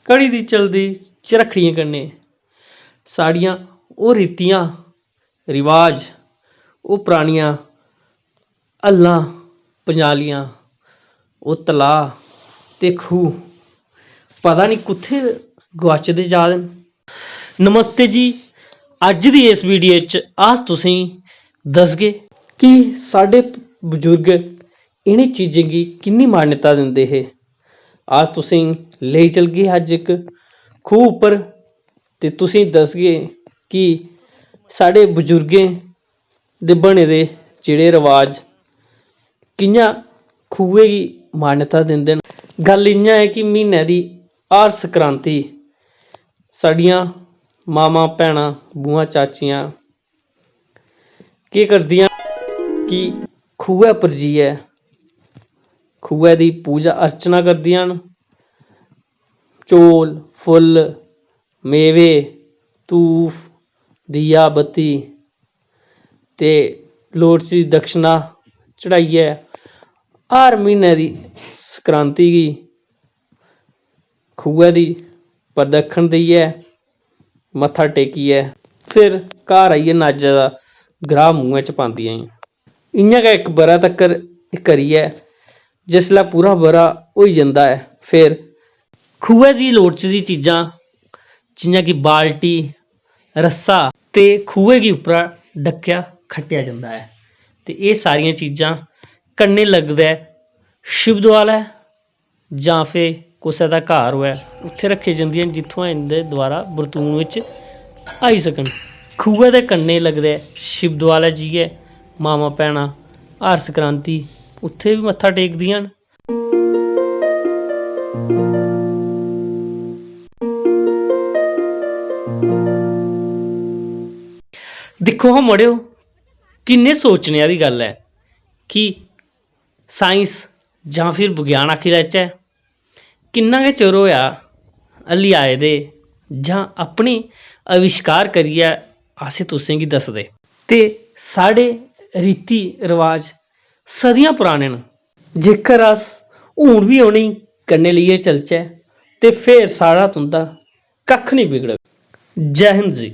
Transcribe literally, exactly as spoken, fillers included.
घड़ी दी चलदी चरक्खड़ियें कन्नै साढ़ियां ओह् रीतियां, रिवाज, ओह् परानियां हल्लां, पंजालियां, ओह् तलाऽ ते खूह् पता निं कुत्थै गोआचदे जा दे न। नमस्ते जी, अज्ज दी इस वीडियो च अस तुसेंगी दसगे कि साढ़े बजुर्ग इ'नें चीजें गी किन्नी मान्यता दिंदे हे। अस तुसेंगी लेई चलगे अज्ज इक खूह् उप्पर ते तुसेंगी दसगे कि साढ़े बजुर्गें दे बने दे जेह्ड़े रवाज कि'यां खूहै गी मान्यता दिंदे न। गल्ल इ'यां ऐ कि म्हीनै दी हर संक्रांति साढ़ियां मामां, भैनां, बुआं, चाचियां केह् करदियां कि खूहै पर जाइयै खूहै दी पूजा अर्चना करदियां न। चौल, फुल्ल, मेवे, धूफ, दीया बत्ती ते लोड़चदी दक्षिणा चढ़ाइयै हर म्हीने दी संक्रांति गी खूहै दी परदक्खन देइयै मत्था टेकियै फिर घर आइयै नाजै दा ग्राह् मूहै च पांदियां हियां। इ'यां गै इक ब'रा तक्कर करियै जिसलै पूरा ब'रा होई जंदा ऐ, फिर खूहै दी लोड़चदी चीजां जि'यां कि बाल्टी, रस्सा ते खूहै गी उप्परा ढक्केआ खट्टेआ जंदा ऐ। ते एह् सारियां चीजां कन्नै लगदा ऐ शिव दोआलै जां फिर कुसै दा घर होऐ, उत्थै रक्खियां जंदियां न, जित्थुआं इं'दे द्वारा बरतून बिच आई सकन। खूहै दे कन्नै लगदे शिव दोआलै जाइयै मामां भैनां हर संक्रांति उत्थै बी मत्था टेकदियां न। दिक्खो हां मड़ेओ, किन्ने सोचने आह्ली गल्ल ऐ कि साइंस जां फिर विज्ञान आखी लैचै, किन्ना गै चिर होएआ हल्ली आए दे जां अपने अविश्कार करियै असें तुसें गी दसदे। ते साढ़े रीति रवाज सदियां पराने न। जेकर अस हून बी उ'नेंगी कन्नै लेइयै चलचै ते फिर साढ़ा तुं'दा कक्ख निं बिगड़ग। जै हिंद जी।